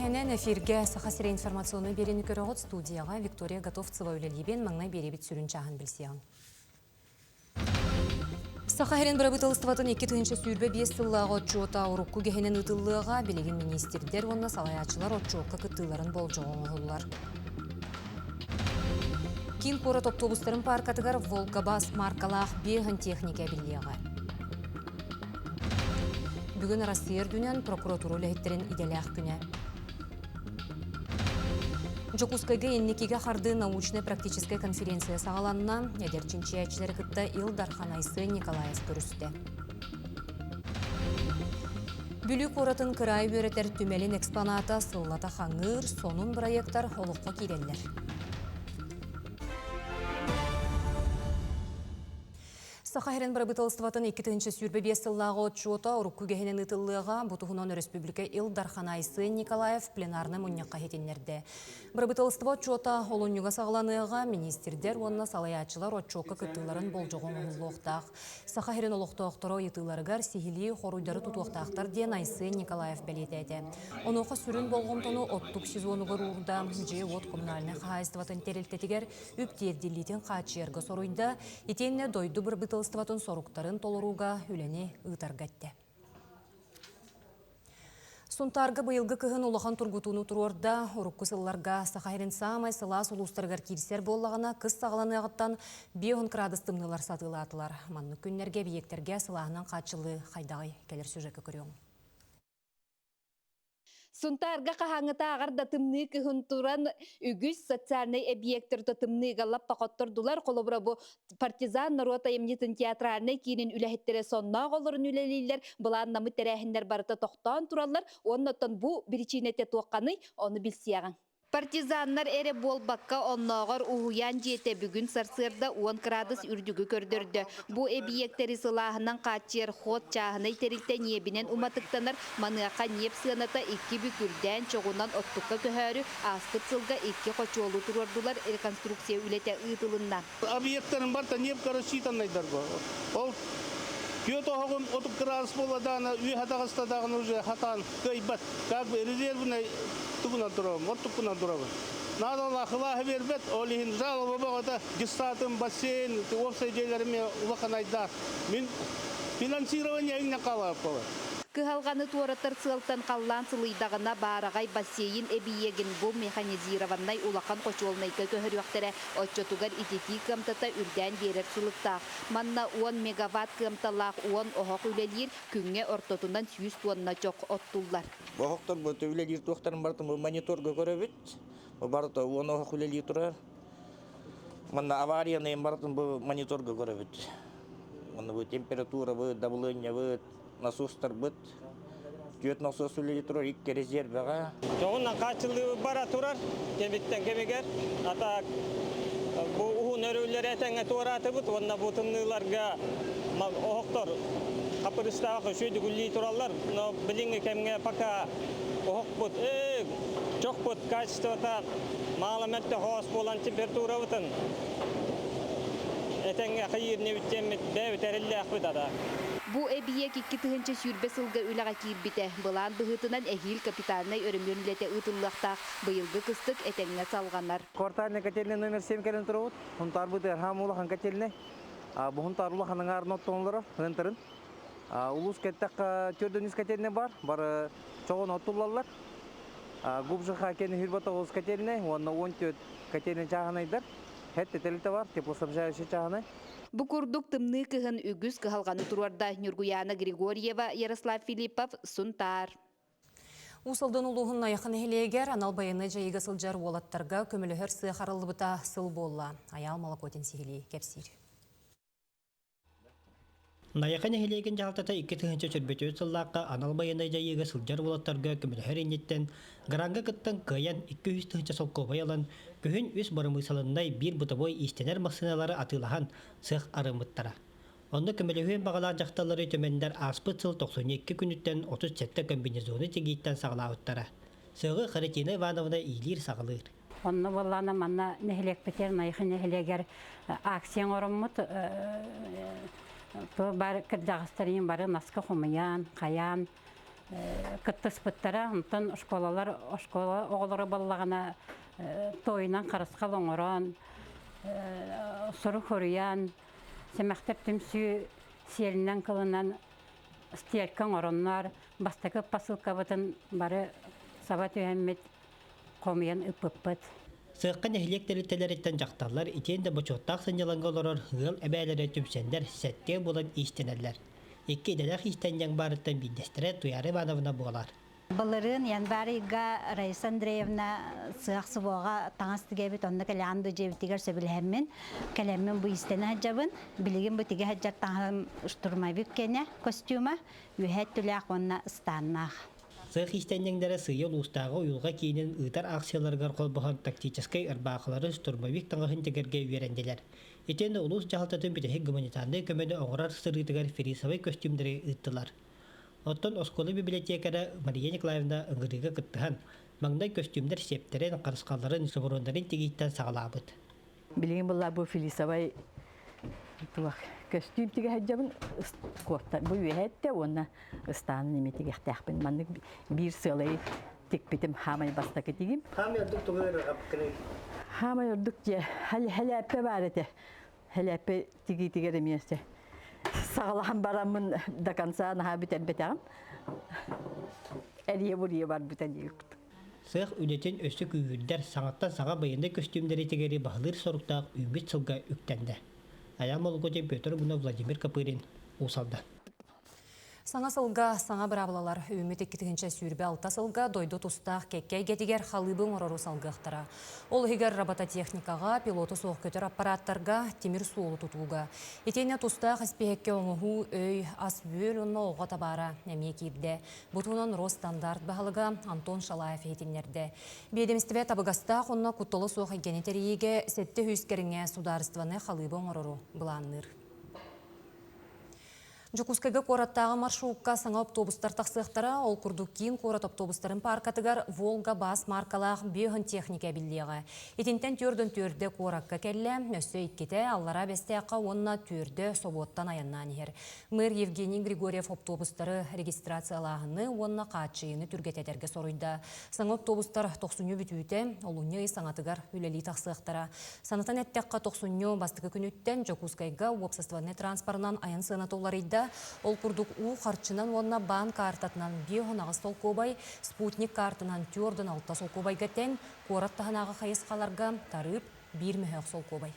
киэһэнэн эфиргэ Саха сирэ информационнай биэриини көрөҕүт студияҕа Виктория Готовцева үлэлиибин маҥнай биэриибит сүрүн чааһын билсиэҕиҥ. Саха сирин бырабыыталыстыбатын 2025 сыллааҕы отчуота урукку үгэһинэн ыытыллыаҕа, билигин миниистирдэр уонна салайааччылар отчуокка кыттыыларын болдьоҕо оҥоһуллар. Киин куорат оптуобустарын пааркатыгар Волгабас маркалаах биэһин техника эбиллиэҕэ. Бүгүн Россия үрдүнэн прокуратура үлэһиттэрин идэлээх күнэ. Дьокуускайга инникигэ хардыы научнай-практическай конференция саҕаланна. Эдэр чинчийээччилэри кытта Ил Дархан Айсен Николаев көрүстэ. Бүлүү куоратын кыраайы үөрэтэр түмэлин экспоната сыллата хаҥыыр, сонун бырайыактар олоххо киирэллэр. Саха сирин бырабыыталыстыбатын 2025 сыллааҕы отчуота урукку үгэһинэн ыытыллыаҕа. Бу туһунан өрөспүүбүлүкэ Ил Дархана Айсен Николаев пленарнай мунньахха иһитиннэрдэ. Бырабыыталыстыба отчуота олунньуга саҕаланыаҕа, миниистирдэр уонна салайааччылар отчуокка кыттыыларын болдьоҕо оҥоһуллуохтаах. Саха сирин олохтоохторо ыйытыыларыгар сиһилии хоруйдары тутуохтаахтар диэн Айсен Николаев бэлиэтээтэ. Онуоха сүрүн болҕомтону оттук сезонугар уурда, дьиэ-уот коммунальнай хаһаайыстыбатын тэрилтэтигэр үп тиэрдиллиитин хааччыйарга соруйда, итиэннэ дойду бырабыыталыстыбатын соруктарын толорууга үлэни ыытарга эттэ. Сунтаарга быйылгы кыһын улахан тургутууну туруорда. Урукку сылларга Саха сирин саамай сылаас улуустарыгар киирсэр буоллаҕына, кыс саҕаланыаҕыттан 50 градус тымныылар сатыылаатылар. Маннык күннэргэ эбийиэктэргэ сылааһынан хааччыллыы хайдаҕый? Кэлэр сюжекка көрүөҥ. Сунтаарга хаһааҥҥытааҕар да тымныы кыһын туран үгүс социальнай эбийиэктэр тымныыга лаппа хоттордулар. Холобура бу партизан норуот айымньытын театральнай киинин үлэһиттэрэ сонноох олорун үлэлииллэр, былааннаммыт тэрээһиннэр барыта тохтоон тураллар. Уонна оттон бу биричиинэтэ туохханый, ону билсиэҕиҥ. Партизаннар эрэ буолбакка, оннооҕор уһуйаан дьиэтэ бүгүн сарсыарда уон кыраадыс үрдүгү көрдөрдө. Бу эбийиэктэри сылааһынан хааччыйар ход чааһынай тэрилтэ ньиэбинэн уматыктанар, маныаха ньиэп сыаната икки бүк үрдээн, чоҕунан оттукка көһөөрү ааспыт сылга икки хочуолу туруордулар, реконструкция үлэтэ ыытылынна. Объекттарын барыта ньиэпкэ рассчитаннайдар Ол түөрт оһоҕун отут кыраадыс буолла даҕаны, үөһэ таҕыста даҕаны уже хатаан кыайбат. Как бы резервный тугунан турабын, оттуккунан турабын. Наадалаах ылааһы биэрбэт, ол иһин жалоба бөҕөтө, детсадым, бассейн, уопсай дьиэлэрим улахан айдаах. Мин финансирование иҥнэн хаалааппабын. Кыһалҕаны туоратар сыалтан халлаан сылыйдаҕына баараҕай бассейн эбийиэгин бу механизированнай улахан хочуолунайга көһөрүөхтэрэ, оччотугар ититии кыамтата үрдээн биэрэр сылыктаах. Манна уон мегаватт кыамталаах уон оһох үлэлиир, Күҥҥэ ортотунан 100 туонна чох оттуллар. Оһохтор үлэлиир туохтарын барытын мониторга көрөбүт. Барыта уон оһох үлэлии турар. Манна аварияны барытын бу мониторга көрөбүт. Манна бу температурабыт, давлениябыт, насостарбыт. Түөрт насос үлэлии турар, икки резервэҕэ. Чоҕунан хааччыллыы бара турар кэмиттэн кэмигэр. Ата бу уһун өрүүлэри этэҥҥэ туораатыбыт уонна бу тымныыларга оһохтор хапырыстаах үчүгэйдик үллии тураллар. Но билиҥҥи кэмҥэ пока оһохпут, чохпут качествота маала мөлтөх оҕус буолан температурабытын этэҥҥэ хайыыр небиттиэммит бэйэбит эрэллээхпит ата. Бу эбийиэк 2020 сылга үлэҕэ киирбитэ. Былаан быһыытынан эһиил капитальнай өрөмүөн үлэтэ ыытыллыахтаах. Быйылгы кыстык этэҥҥэ салҕанар. Квартальный котельный номер 7 кэлэн турабыт. Хунтаарбыт хаам улахан котельный. Бу Хунтаар улахан аҥаарын оттонулара, ынтарын. Улуус кэттэххэ төрдөн үс котельный бар. Бары чоҕун оттуллаллар. Губжиха кени хүрбэ тоҕус котельный, уонна 14 котельный чааһынайдар. Хет тетелите бар, теплоснабжающий чааһынай. Бу курдук тымныы кыһын үгүс кыһалҕаны туруорда Ньургуйаана Григорьева, Ярослав Филиппов, Сунтаар. Уус Алдан улууһун Найахы нэһилиэгэр анал байыаннай дьайыыга сылдьар уолаттарга көмөлөһөр сыах арыллыбыта сыл буолла. Айаал Молокотин сиһилии кэпсиир. Найахы нэһилиэгин дьаһалтата 2024 сыллаахха анал байыаннай дьайыыга сылдьар уолаттарга көмөлөһөр инниттэн гранга кыттан кыайан 200 тыһыынча солкуобай ылан, күһүн үс бырамыысалыннай биир бытовой иистэнэр массыыналары атыылаһан сыах арыммыттара. Онно көмөлөһүөн баҕалаах дьахталлары түмэннэр ааспыт сыл 92 күнүттэн 37 комбинезону тигииттэн саҕалаабыттара. Сыаҕы Харитина Ивановна иилиир-саҕалыыр. Онно буоллаҕына манна нэһилиэкпитигэр Найахы нэһилиэгэр акция оҥороммут бар кырдьаҕастар бары наска хомуйан, хайаан. кыттыспыттара. Онтон школалар оскуола оҕолоро буоллаҕына туойунан харысхал оҥорон, сурук суруйан, сэмэхтэр түмсүү сиэлинэн кылынан стелька оҥороннор, бастакы посылкабытын бары саба түһэммит хомуйан ыппыппыт. Сыахха нэһилиэк тэрилтэлэриттэн дьахталлар итиэннэ бочуоттаах сынньалаҥҥа олорор ыал эбээлэрэ түмсэннэр сэттиэ буолан иистэнэллэр. Икки идэлээх иистэнньэҥ баарыттан биирдэстэрэ Туйаара Ивановна буолар. Былырыын январь ыйга Раиса Андреевна сыах субуоҕа таҥас тигэбит, онно кэлэҕин да дьиэбитигэр сөбүлэһэммин, кэлэммин бу иистэнэ сылдьабын. Билигин бу тигэ сылдьар таҥаһым штурмовик кэнэ костюма, үөһээ өттүлээх уонна ыстааннаах. Сыах иистэнньэҥнэрэ сыыйа улуустааҕы уйулҕа киинин ыытар акцияларыгар холбоһон тактическай ырбаахылары штурмовик таҥаһын тигэргэ үөрэннилэр. Итиэннэ улуус дьаһалтатын бүтэһик гуманитарнай көмөнү оҥорор сырыытыгар фрисовай көстүүмнэри ыыттылар. Оттон оскуола библиотекара Мария Николаевна ыҥырыыга кыттыһан, маҥнай көстүүмнэр сиэптэрин, харысхалларын, субуруоннарын тигииттэн саҕалаабыт. Билигин булла бу филисовай туох көстүүм тигэ сылдьабын куофта бу үөһэттэ уонна ыстаанын эмиэ тигиэхтээхпин. Маннык биир сыалай тикпитим хаамай бастакы тигим. Хаамай ордук тугу ыарырҕаппыккыный? Хаамай ордук дьэ хэлээппэ баар этэ. Хэлээппэ тигиитигэр эмиэ саҕалаан бараммын до конца наһаа бүтэрбэтэҕим. Эрийэ-буруйа барбыта диэбит. Сыах үлэтин өссө күүһүрдэр, саҥаттан саҥа байыаннай көстүүмнэри тигэри баһылыыр соруктаах үүммүт сылга үктэннэ. Айаан Молготин, Петр Гунов, Владимир Копырин, Уус Алдан. Саҥа сылга саҥа быраабылалар үүммүт 2026 сылга дойду тустаах кэккэ эйгэтигэр халыыбы оҥорору салгыахтара. Ол иһигэр робототехникаҕа, пилоту суох көтөр аппараттарга, тимир суолу тутууга. Итиэннэ тустаах испииһэккэ оҥоһуу өй, ас-үөл уонна оҕо табаара эмиэ киирдэ. Бу туһунан Росстандарт баһылыга Антон Шалаев иһитиннэрдэ. Биэдэмистибэ табыгастаах уонна куттала суох эйгэни тэрийиигэ 700 кэриҥэ судаарыстыбаннай халыыбы оҥорору былаанныыр. Дьокуускайга куораттааҕы маршрукка саҥа автобустар тахсыахтара. Ол курдук киин куорат автобустарын пааркатыгар Волга баас маркалаах биоһын техника эбиллиэҕэ. Итинтэн түөрдөн түөрдэ куоракка кэллэ, өссө иккитэ Аллараа Бэстээххэ уонна түөрдэ собуоттан айаннаан иһэр. Мэр Евгений Григорьев автобустары регистрациялааһыны уонна хааччыйыыны түргэтэтэргэ соруйда. Саҥа автобустар тохсунньу бүтүүтэ, олунньу ый саҥатыгар үлэлии тахсыахтара. Санатан эттэххэ, тохсунньу бастакы күнүттэн Дьокуускайга уопсастыбаннай транспорынан айан сыаната уларыйда. Ол курдук уу харчынан уонна баан каартатынан 58 солкуобай, спутник каартанан 46 солкуобайга тэҥ, куорат таһынааҕы хайысхаларга тарыып биир мөһөөх солкуобай.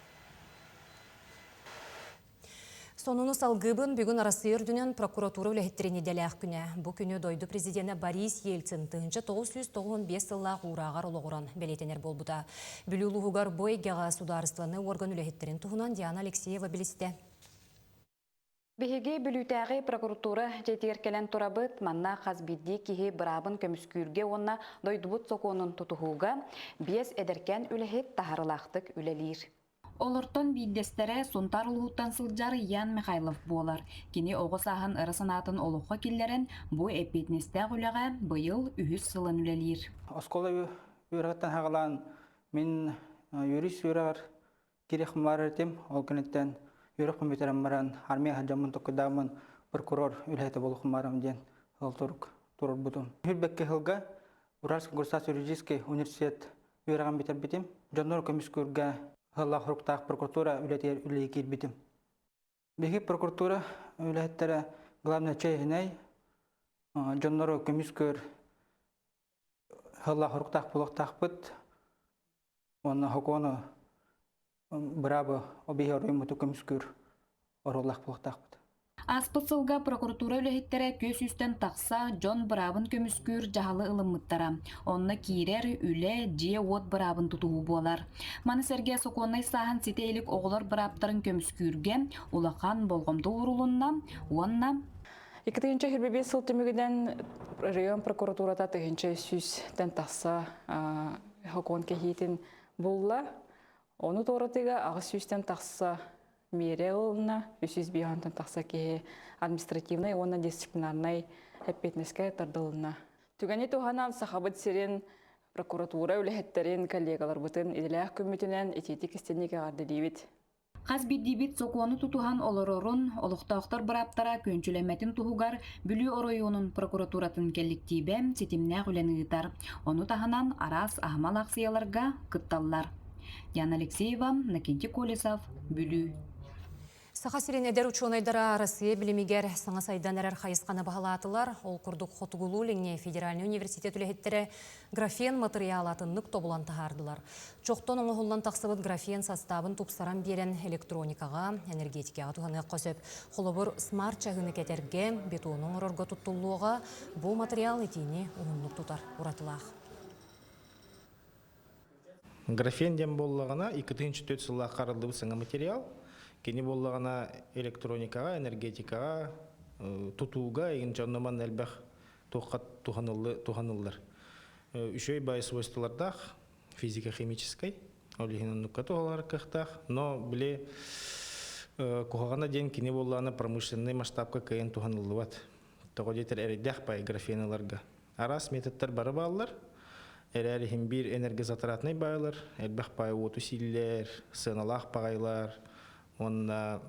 Сонуну салгыыбын бүгүн Арассыыйа үрдүнэн прокуратура үлэһиттэрин идэлээх күнэ. Бу күнү дойду президенэ Борис Ельцин 1995 сыллаах уурааҕар олоҕуран бэлиэтэнэр буолбута. Бүлүү улууһугар бу эйгэҕэ судаарыстыбаннай уорган үлэһиттэрин туһунан Диана Алексеева билистэ. Биһиги Бүлүүтээҕи прокуратура дьиэтигэр кэлэн турабыт. Манна хас биирдии киһи быраабын көмүскүүргэ уонна дойдубут сокуонун тутуһууга биэс эдэркээн үлэһит таһарылаахтык үлэлиир. Олортон биирдэстэрэ Сунтаар улууһуттан сылдьар Ян Михайлов буолар. Кини оҕо сааһын ыра санаатын олоххо киллэрэн, бу эппиэтинэстээх үлэҕэ быйыл үһүс сылын үлэлиир. Оскуола үөрэҕиттэн саҕалаан мин юрист үөрэҕэр кириэх баар этим. Ол кэнниттэн үөрэх бүтэрэн баран армия сылдьаммын токкуйдааммын прокурор үлэһитэ буолуохум баарым диэн ол турук турарбытым. Хүрбэккэ сылга Уральский государственный юридический университет үөрэҕин бүтэрбитим. Дьоннору көмүскүүргэ ыаллаах хоруктаах прокуратура үлэтигэр үлэлии киирбитим. Биһиги прокуратура үлэһиттэрэ главное чэйинэй, дьоннору көмүскүүр ыаллаах хоруктаах буолуохтаахпыт уонна сокуону быраабы биһи оройуммуту көмүскүүр оруоллаах буолуохтаахпыт. Ааспыт сылга прокуратура үлэһиттэрэ 400-тэн тахса дьон быраабын көмүскүүр дьаһалы ылыммыттара. Онно киирэр үлэ, дьиэ-уот быраабын тутуһуу буолар. Маны сэргэ сокуоннай сааһын ситэ илик оҕолор бырааптарын көмүскүүргэ улахан болҕомто уурулунна уонна 2025 сыл түмүгүнэн район прокуратурата 1100-тэн тахса сокуон кэһиитин булла. Ону туоратыыга 800-тэн тахса миэрэ ылынна, 305-тэн тахса киһи административнай уонна дисциплинарнай эппиэтинэскэ тардылынна. Түгэни туһанан Сахабыт сирин прокуратура үлэһиттэрин, коллегаларбытын идэлээх күммүтүнэн итиитик истинник эҕэрдэлиибит. Хас биирдиибит сокуону тутуһан олорорун, олохтоохтор бырааптара күөнчүлэммэтин туһугар Бүлүү оройуонун прокуратуратын кэлликтиибэ ситимнээх үлэни ыытар. Ону таһынан араас аһымал аахсыйаларга кытталлар. Яна Алексеева, Накентий Колесов, Бүлүү. Саха сирин эдэр учуонайдара Арассыыйа билимигэр саҥа сайдан эрэр хайысханы баһылаатылар. Ол курдук Хотугулуу-Илиҥҥи федеральнай университет үлэһиттэрэ графен матырыйаал атыннык тобулан таһаардылар. Чохтон оҥоһуллан тахсыбыт графен састаабын тупсаран биэрэн электроникаҕа, энергетикаҕа туһаныахха сөп. Холобур, смарт-чаһыыны кэтэргэ, бетону оҥорорго туттуллуоҕа. Бу матырыйаал итиини уһуннук тутар уратылаах. Графен диэн буоллаҕына, 2004 сыллаахха арыллыбыт саҥа материал. Кини буоллаҕына электроникаҕа, энергетикаҕа, тутууга игин дьонно манна элбэх туохха туһаныллар. Үчүгэй баай свойстволардаах, физико-химическай, ол иһин оннукка туһалар кыахтаах. Но били куһаҕана диэн кини буоллаҕына промышленнай масштабка кыайан туһаныллыбат. Тоҕо диэтэр эрэйдээх баай графеналарга. Араас методтар бары бааллар. Эрээр иһин биир энергозатратнай баайлар, элбэх баай уоту сииллэр, сыаналаах баҕайылар уонна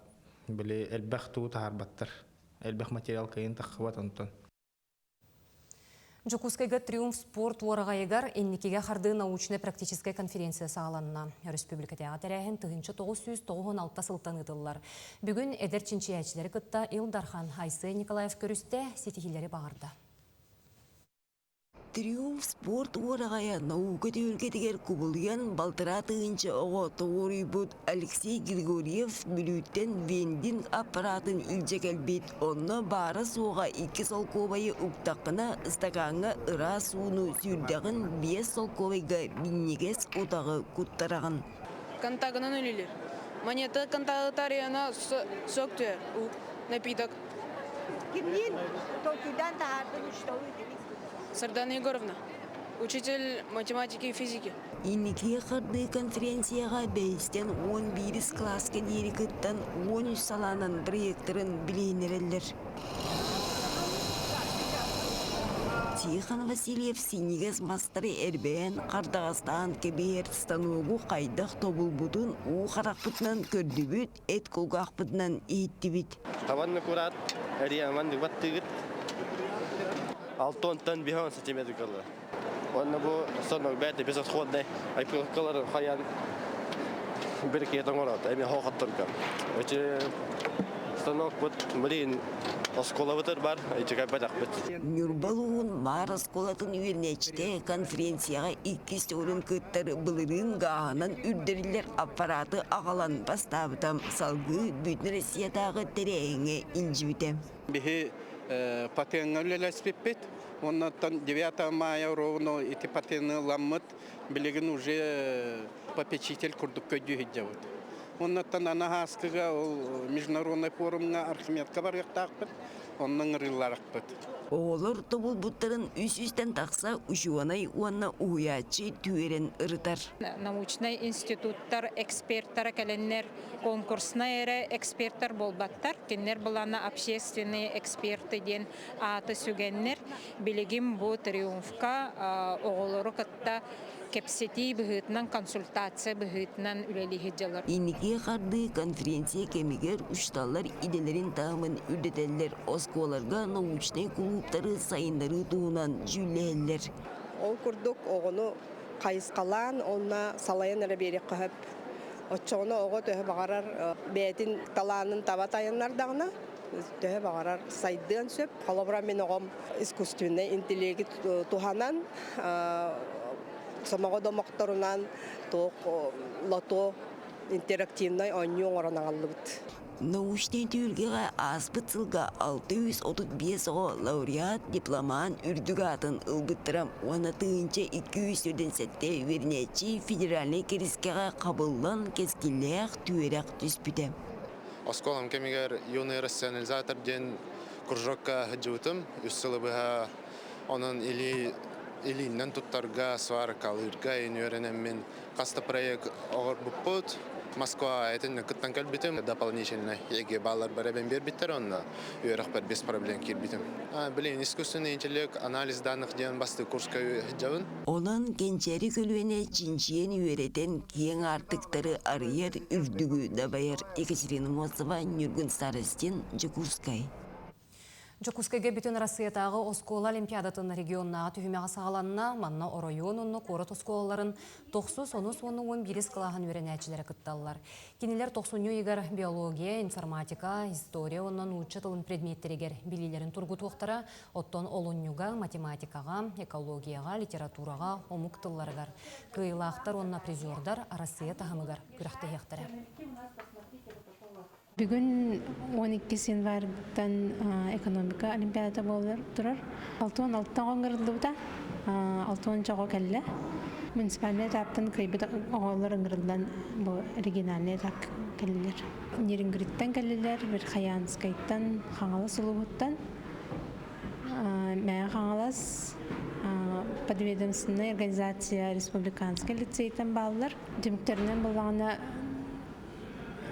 били элбэх тугу таһаарбаттар. Элбэх материал кыайан таххыбат онтон. Дьокуускайга Триумф спорт уораҕайыгар инникигэ хардыы научнай-практическай конференция саҕаланна. Өрөспүүбүлүкэтээҕи тэрээһин 1996 сылтан ыытыллар. Бүгүн эдэр чинчийээччилэри кытта Ил Дархан Айсен Николаев көрүстэ, ситиһиилэри баҕарда. Триумф спорт уораҕайа наука түһүлгэтигэр кубулуйан балтараа тыһыынча оҕо тоҕуоруйбут Алексей Григорьев Бүлүүттэн вендинг аппараатын илдьэ кэлбит. Онно баара-суоҕа икки солкуобайы уктаххына ыстакааҥҥа ыраас ууну сүүрдэҕин, биэс солкуобайга минньигэс утаҕы куттараҕын. Контагынан үлэлиир. Монета контагы тарыйана сок түһэр, напиток. Кимниин толкуйдаан таһаардын учууталыы Сардана Егоровна, учитель математики и физики. Инники хардыы конференцияҕа бэһистэн уон биирис кылааска диэри кыттан уон үс салаанан проекторын билиһиннэрэллэр. Тихон Васильев синньигэс мастары эрбээн, хардаҕастаан кэбиһэр станогу хайдах тобулбутун уу харахпытынан көрдүбүт, эт кулгаахпытынан иһиттибит. Табанны кураат, эрийэн баттыгыт. Алтонтан биһон сантиметр кылы. Онно бу станок бэйэтэ безотходный айпылкаларын хайан бир киһи оҥорот, эми хоохотторго. Эти станок бут блин осколабытыр бар, ичикайбатахпыт. Ньурба улууһун Маар оскуолатын үөрэнээччитэ конференцияҕа иккис төгүлүн кыттар былырыын гааһынан үрдэриллэр аппараты аҕалан бастаабыта, салгыы Бүтүн Россиятааҕы тэрээһиҥҥэ илдьибитэ. Биһи патеҥҥа үлэлэспиппит. Оннуттан 9 мая ровно ити патены ыламмыт, билигин уже попечитель курдук көйдүү сылдьабыт. Оннуттан аны ааскыга ол международный форумҥа Архимедка барыахтаахпыт, онно ыҥырыыларахпыт. Оҕолор тобулбуттарын үс-үстэн тахса учуонай уонна уһуйааччы түөрэн ырытар. Научнай институттар эксперттара кэлэннэр конкурснай эрэ эксперттар буолбаттар. Кинилэр былаана общественные эксперты диэн ааты сүгэннэр билигин бу триумфка оҕолору кытта кэпсэтии быһыытынан, консультация быһыытынан үлэлии сылдьаллар. Инники хардыы конференция кэмигэр учууталлар идэлэрин таһымын үрдэтэллэр, оскуолаларга научнай кулууптары сайыннарыы туһунан дьүүллэһэллэр. Ол курдук оҕону хайысхалаан уонна салайан эрэ биэриэххэ сөп. Оччоҕуна оҕо төһө баҕарар бэйэтин талаанын таба тайаннардаҕына, төһө баҕарар сайдыан сөп. Холобура, мин оҕом искусственнай интеллеги туһанан сомоҕо домохторунан туох лото интерактивнай оонньуу оҥорон аҕаллыбыт. Научнай түһүлгэҕэ ааспыт сылга 635 оҕо лауреат, дипломант үрдүк аатын ылбыттара уонна тыһыынча 247 үөрэнээччи федеральнай кэрискэҕэ хабыллан кэскиллээх түөрэх түспүтэ. Оскуолам кэмигэр юный рационализатор диэн кружокка сылдьыбытым. Үс сылы быһа онон илии илииннэн туттарга, сваркалыырга үөрэнэммин хас да проект оҥорбуппут. Москва этин кыттан кэлбитим. Дополнительно ЕГЭ баллар эбэн биэрбиттэр онно үөрэхпэр без проблем киирбитим. Билигин искусственный интеллект, анализ данных диэн бастакы курска сылдьабын. Онон кэнчээри көлүөнэ чинчийэн үөрэтэн киэҥ аартыктары арыйар, үрдүгү дабайар Екатерина Мосова, Ньургун Старостин, Дьокуускай. Дьокуускайга бүтүн Арассыыйатааҕы оскуола олимпиадатын регионнааҕы түһүмэҕэ саҕаланна. Манна оройуон уонна куорат оскуолаларын тохсус, онус уонна уон биирис кылааһын үөрэнээччилэрэ кытталлар. Кинилэр тохсунньу ыйыгар биология, информатика, история уонна нуучча тылын предметтэригэр билиилэрин тургутуохтара, оттон олунньуга математикаҕа, экологияҕа, литератураҕа, омук тылларыгар кыайыылаахтар уонна призердар Арассыыйа таһымыгар күрэхтэһиэхтэрэ. Бүгүн 12 январьтан экономика олимпиадата буолар турар. 66 оҥоруллубута, 60 оҕо кэллэ. Муниципальнай этаптан кыайбыт оҕолор ыҥырыллан бу региональный этап кэллилэр. Нерюнгриттэн кэллилэр, Верхоянскайтан, Хаҥалас улууһуттан, Мэҥэ Хаҥалас подведомственная организация республиканскай лицейтэн бааллар. Түмүктэринэн буоллаҕына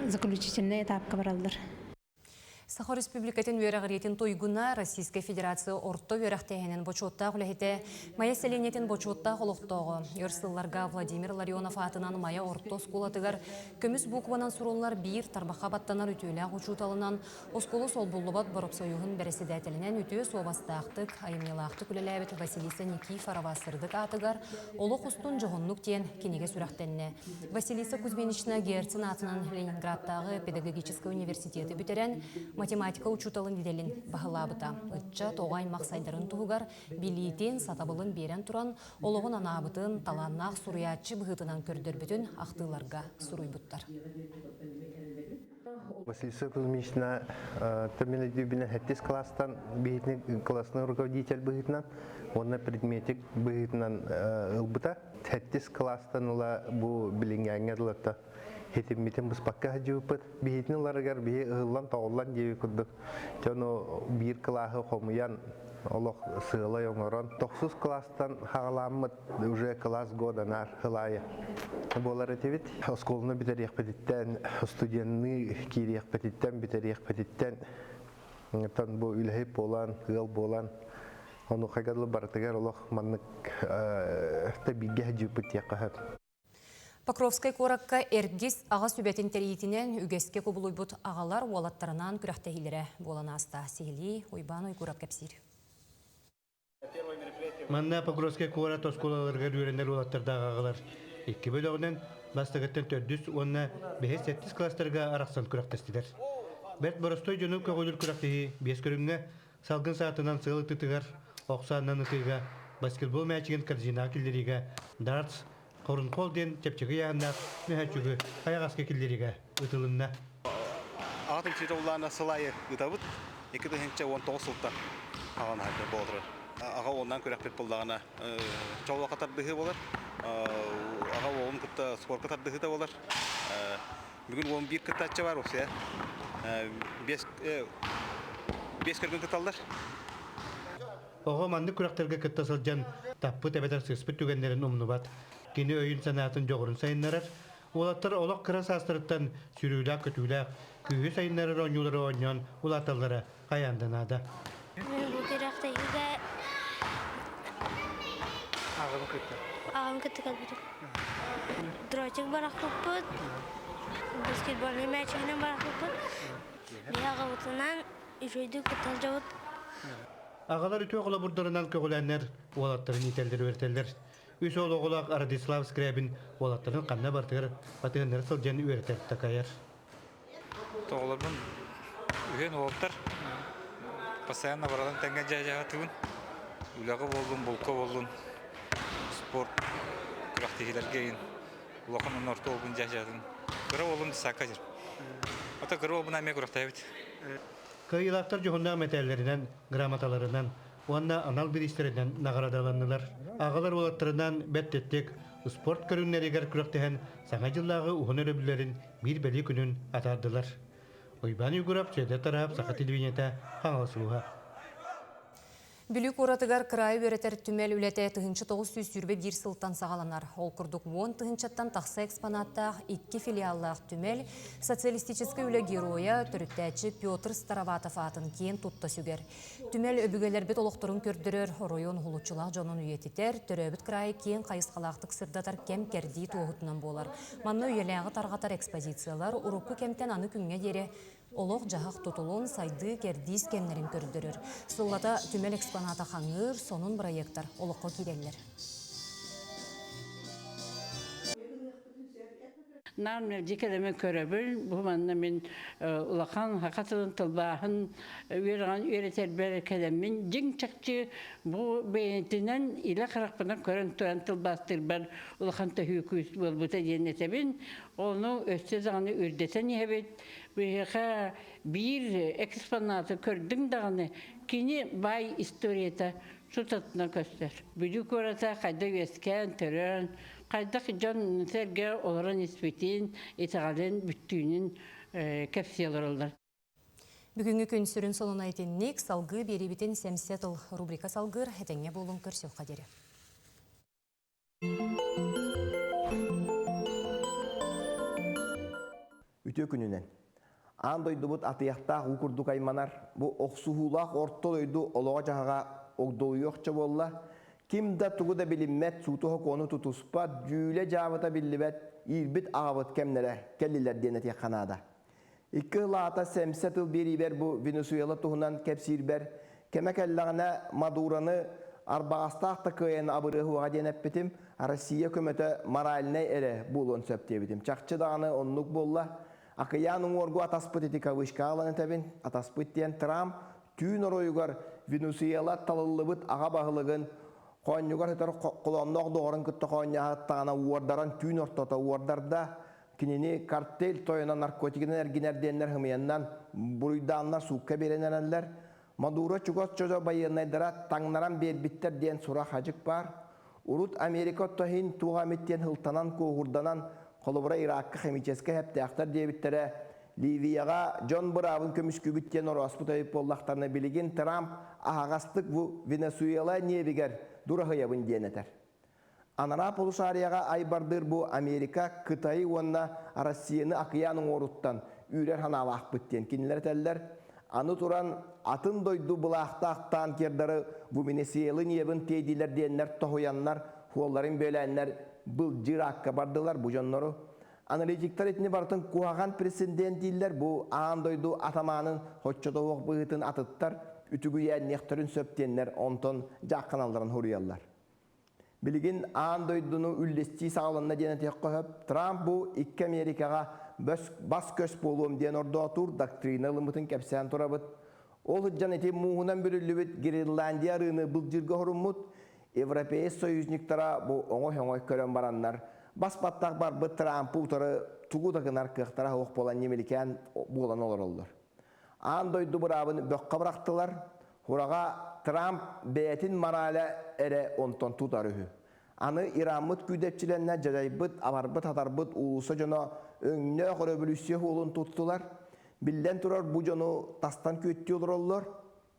заключительнай этапка бараллар. Саха Республикатын үөрэҕириитин туйгуна Российскай Федерация орто үөрэхтээһинин бочуоттаах үлэһитэ, Майа сэлиэнньэтин бочуоттаах олохтооҕо, өр сылларга Владимир Ларионов аатынан Майа орто оскуолатыгар көмүс букванан суруллар биир тарбахха баттанар үтүөлээх учууталынан, оскуола солбуллубат боропсойуһун бэрэссэдээтэлинэн үтүө суобастаахтык, айымньылаахтык үлэлээбит Василиса Никифорова сырдык аатыгар Олох устун дьоһуннук диэн кинигэ сүрэхтэннэ. Василиса Кузьминична Герцен аатынан Ленинградтааҕы педагогическай университеты бүтэрэн, математика учууталын идэлин баһылаабыта. Ыччат оҕо аймах сайдарын туһугар билиитин, сатабылын биэрэн туран, олоҕун анаабытын, талааннаах суруйааччы быһыытынан көрдөрбүтүн ахтыыларга суруйбуттар. Василиса Кузьминична төмөн өйдүүбүнэн сэттис класстан биһитини классный руководитель быһыытынан уонна предметик быһыытынан ылбыта. Сэттис класстан ыла бу билиҥҥээҥҥэ дылыта хитиммитин быспакка сылдьыбыппыт. Биһитин ыларыгар биһи ыһыллан-тоҕуллан диэби курдук дьону биир кылааһы хомуйан олох сыалай оҥорон тохсус класстан хаҕаламмыт уже класс года наар ылаайы буолар этибит. Оскуоланы бүтэриэхпититтэн, студенныы киириэхпититтэн, бүтэриэхпититтэн тон бу үлэһит буолан, ыал буолан, онуохайга дылы барытыгар олох маннык бииргэ сылдьыыппыт диэххэ сөп. Покровскай куоракка Эргис аҕа сүбэтин тэрийиитинэн үгэскэ кубулуйбут аҕалар уолаттарынаан күрэхтэһиилэрэ буолан ааста. Сиһилии Уйбаан Уйгурап кэпсиир. Манна Покровскай куорат оскуолаларыгар үөрэнэр уолаттардаах аҕалар икки бөлөҕүнэн бастакыттан төрдүс уонна бэһис сэттис класстарга арахсан күрэхтэстилэр. Бэрт боростуой дьону көҕүлүүр күрэхтэһии биэс көрүҥҥэ салгын саатынан сыал ытыытыгар, ох саанан ытыыга, баскетбол мээчигин корзинаҕа киллэриигэ, дартс, хорунхол диэн чэпчэки ыйааһыннаах мөһөөччүгү хайаҕаска киллэриигэ ыытылынна. Аҕа түмсүүтэ улаана сыл аайы ыытабыт. 2019 сылтан аҕан аһардар буола Аҕа уолунан күрэхпит буоллаҕына чолоохо тардыһыы буолар. Аҕа уолун кытта спорка тардыһыыта буолар. Бүгүн 11 кыттааччы бар вообще. Биэс биэс көргөн кытталлар. Оҕо маннык күрэхтэргэ кытта сылдьан таппыт эбэтэр сыыспыт түгэннэрин умнубат. Кини өйүн-санаатын дьоҕурун сайыннарар. Уолаттар олох кыра саастарыттан сүрүүлээх-көтүүлээх, күүһү сайыннарар оонньуулары оонньоон улааталлара хайаан да наада. Мин бу күрэхтэһиигэ Аҕам кытта. Аҕам кытта кэлбитим. Дротик барахпыппыт, баскетбольный мячигинэн барахпыппыт. Биһи аҕабытынан үчүгэйдик кытта сылдьабыт. Аҕалар үтүө холобурдарынан көҕүлээннэр уолаттарын иитэллэр үөрэтэллэр. Үс уол оҕолоох Радислав Скрябин уолаттарын ханна барытыгар батыһыннара сылдьан үөрэтэр такайар. Оҕолорбун үһүөн уолаттар постоянно баралан тэҥҥэ дьээдьэҕэ Үлэҕэ буоллун, булка буоллун, спорт күрэхтэһиилэргэ иһин улахан уонна орто уолбун дьээдьэҕэтин. Кыра уолум десакка дьэр. Ата кыра уолбун эмиэ күрэхтэһэбит. Кыайыылаахтар дьоһуннаах мэтээллэринэн, грамоталарынан уонна анал бириистэринэн наҕараадаланнылар. Аҕалар уолаттарынан бэрт тэттик спорт көрүҥнэригэр күрэхтэһэн Саҥа дьыллааҕы уһун өрөбүллэрин биир бэлиэ күнүн атаардылар. Уйбаан Егоров, Сүөдэр Тараһап, Саха телевидениетэ, Хаҥалас улууһа. Бүлүү куоратыгар кыраайы үөрэтэр түмэл үлэтэ 1921 сылтан саҕаланар. Ол курдук 10 тыһыынчаттан тахса экспонаттаах икки филиаллаах түмэл социалистическай үлэ геройа, төрүттээччи Петр Староватов аатын киэн тутта сүгэр. Түмэл өбүгэлэрбит олохторун көрдөрөр, оройуон уһулуччулаах дьонун үйэтитэр, төрөөбүт кыраайы киэҥ хайысхалаахтык сырдатар кэм-кэрдии туоһутунан буолар. Манна үйэлээҕи тарҕатар экспозициялар урукку кэмтэн аны күҥҥэ диэри Олох-дьаһах тутулун, сайдыы кэрдиис кэмнэрин көрдөрөр. Сыллата түмэл экспоната хаҥыыр, сонун бырайыактар олоххо киирэллэр. Нам мэлдьи кэлэмин көрөбүн. Бу манна мин улахан саха тылын тылбааһын үөрэҕин үөрэтэрбэр кэлэммин дьиҥ чахчы бу бэйэтинэн илэ харахпынан көрөн туран тылбаастыырбар улахан төһүү күүс буолбута диэн этэбин. Ону өссө даҕаны үрдэтэн иһэбит. Биһиэхэ биир экспонаты көрдүҥ даҕаны, кини баай историята сутатына көстөр. Бүлүү куората хайда үөскээн, төрөөн, хайдах дьон-сэргэ олорон испитин, итэҕэлин бүттүүнүн кэпсии олороллор. Бүгүҥҥү күн сүрүн сонуна итинник, салгыы биэриибитин Сэмсэ тыл рубрика салгыыр, этэҥҥэ буолуҥ көрсүөххэ диэри. Үтүө күнүнэн. Аан дойдубут атыйахтаах уу курдук айманар, бу охсуһуулаах орто дойду олоҕо-дьаһаҕа огдолуйуохча буолла. Ким да тугу да билиммэт, сууту-сокуону тутуспат, дьүүлэ-дьаабыта биллибэт, иирбит аҕабыт кэмнэрэ кэллилэр диэн этиэххэ наада. Икки ыл аата сэмсэ тыл биэриибэр бу Венесуэла туһунан кэпсиирбэр, кэмэ кэллэҕинэ Мадуроны арбаҕастаах да кыайан абырыаһыаҕа диэн эппитим, Россия көмөтө моральнай эрэ буолуон сөп диэбитим. Чахчы даҕаны оннук буолла. Акыйаан уҥуоргу атаспыт ити кавычкаҕа ылан этэбин, атаспыт диэн Трамп түүн оройугар Венесуэла талыллыбыт аҕа баһылыгын хоонньугар сытар холоонноох доҕорун кытта хоонньоһоттаҕына уордаран түүн ортото уордарда. Кинини картель тойоно наркотигынан эргинэр диэннэр хымыйаннан буруйдааннар суукка биэрэн эрэллэр. Мадуро чугас чожо байыаннайдара таҥнаран биэрбиттэр диэн сурах-хадьык баар. Урут Америка оттоһин туох эмит диэн һылтанан куоһурданан, холобура Иракка химическэй хэптээхтэр диэбиттэрэ, Ливияҕа дьон быраабын көмүскүүбүт диэн орооспут эбит буоллахтарына, билигин Трамп аһаҕастык бу Венесуэла ньиэбигэр дураһыйабын диэн этэр. Анараа полушарияҕа айбардыыр бу Америка, Кытайы уонна Россияны акыйаан уҥуоруттан үүрэр санаалаахпыт диэн кинилэр этэллэр. Аны туран, атын дойду былаахтаах танкердары бу Венесуэлы ньиэбин тиэйдилэр диэннэр тоһуйаннар, хуолларын бүөлээннэр былдьыыр аакка бардылар бу дьоннору. Аналитиктар итини барытын куһаҕан прецедент дииллэр, бу аан дойду атамаанын хоччотоһуох быһыытын атыттар үтүгүйээнниэхтэрин сөп диэннэр онтон дьаахханалларын суруйаллар. Билигин аан дойдуну үллэстии саҕаланна диэн этиэххэ сөп. Трамп бу икки Америкаҕа бас-көс буолуом диэн ордоотуур доктрина ылыммытын кэпсээн турабыт. Ол сылдьан ити мууһунан бүрүллүбүт Гренландия арыыны былдьыырга хоруммут европеец союзниктара бу оҥой-оҥой көрөн бараннар бас-баттах барбыт Трампы утары тугу да гынар кыахтара суох буолан ньимиликээн буолан олороллор. Аан дойду быраабын бөххө бырахтылар, Хураҕа Трамп бэйэтин мораля эрэ онтон тутар үһү. Аны Ираммыт күүдэпчилэннэ дьадайбыт, абарбыт-хатарбыт уулусса дьоно өҥнөөх өрөбөлүүссүйэ суолун туттулар. Биллэн турар, бу дьону тастан күөттүү олороллор.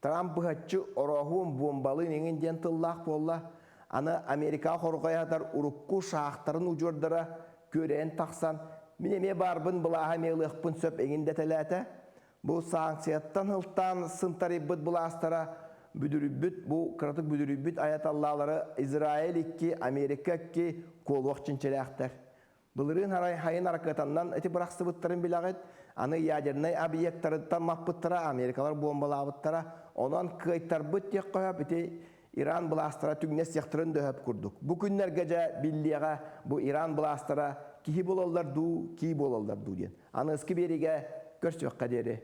Трамп быһаччы орооһуом буомбалыын иҥин диэн тыллаах буолла. Аны Америкаҕа хорҕойо урукку шахтарын удьуордара күөрэйэн тахсан, мин эмиэ баарбын былааһа эмиэ ылыахпын сөп эҥин дэтэлээтэ. Бу санкцияттан ылтаан сынтарыйбыт былаастара бүдүрүйбүт, бу кыратык бүдүрүйбүт аяталлаалары Израиль икки, Америка икки куолуох чинчилээхтэр. Былырыын арай хайын аракыатаннан ити бырахсыбыттарын билэҕит. Аны ядернай объектарыттан маппыттара, Америкалар буомбалаабыттара. Онон кыайтарбыт диэххэ сөп ити Иран былаастара түҥнэстиэхтэрин да сөп курдук. Бу күннэргэ дьэ биллиэҕэ бу Иран былаастара киһи буолаллар дуу, кии буолаллар дуу диэн. Аныгыскы биэриигэ көрсүөххэ диэри.